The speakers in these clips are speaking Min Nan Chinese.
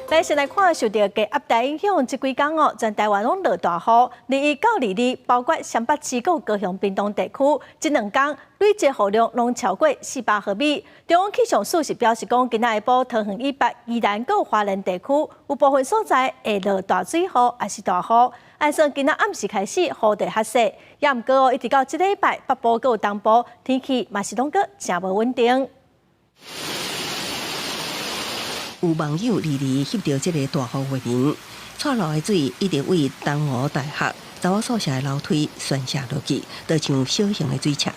來先來看受著低壓帶影響，這幾工哦，全台灣攏落大雨。21到22，包括雙北市佮高雄屏東地區，這兩工累積雨量攏超過400毫米。中央氣象署是表示講，今仔下晡桃園以北、宜蘭佮花蓮地區有部分所在會落大水雨，抑是大雨。按算今仔暗時開始雨就較細，也毋過哦，一直到這禮拜北部佮東部天氣嘛是攏閣誠無穩定。有網友二二翕著這个大雨畫面，掣落的水一直對東吳大學查某宿舍的樓梯宣瀉落去，就像小型的水牆。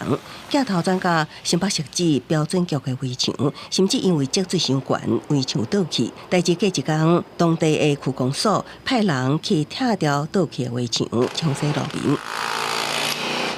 鏡頭轉到新北市標準局的圍牆，甚至因為積水傷懸，圍牆倒去。代誌過一工，當地的區公所派人去拆掉倒去的圍牆，清洗路面。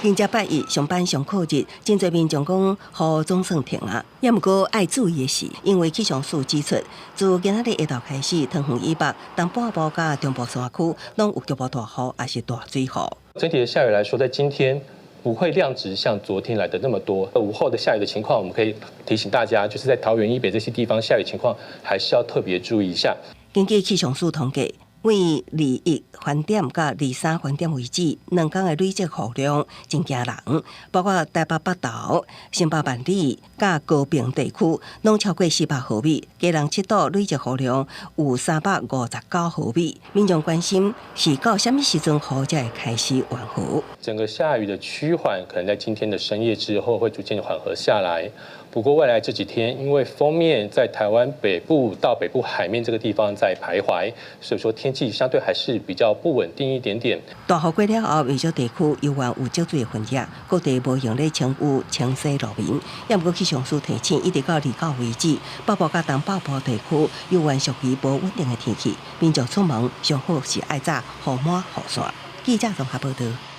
今這拜一上班上課日，真濟民眾講雨總算停啊。也毋過愛注意的是，因為氣象署指出，自今仔日下晝開始，桃園以北、東半部佮中部山區攏有局部大雨，抑是大水雨。整體的下雨來說，在今天不會量值像昨天來的那麼多。午後的下雨的情況，我們可以提醒大家，就是在桃園以北這些地方下雨情況，還是要特別注意一下。根據氣象署統計，對21環點佮23環點為止，兩工的累積雨量真驚人，包括台北北投、新北萬里佮高屏地區，攏超過400毫米。基隆七堵累積雨量有359毫米。民眾關心是到啥物時陣雨才會開始緩和？整個下雨的趨緩，可能在今天的深夜之後會逐漸緩和下來。不過未來這幾天，因為鋒面在台灣北部到北部海面這個地方在徘徊，所以說天氣相對還是比較不穩定一點點。大雨過了後，袂少地區猶原有積水的痕跡，各地無閒咧清淤清洗路面。也毋過氣象署提醒，一直到29為止，北部佮東北部地區猶原屬於無穩定的天氣，民眾出門上好是愛紮雨帽雨傘。記者綜合報道。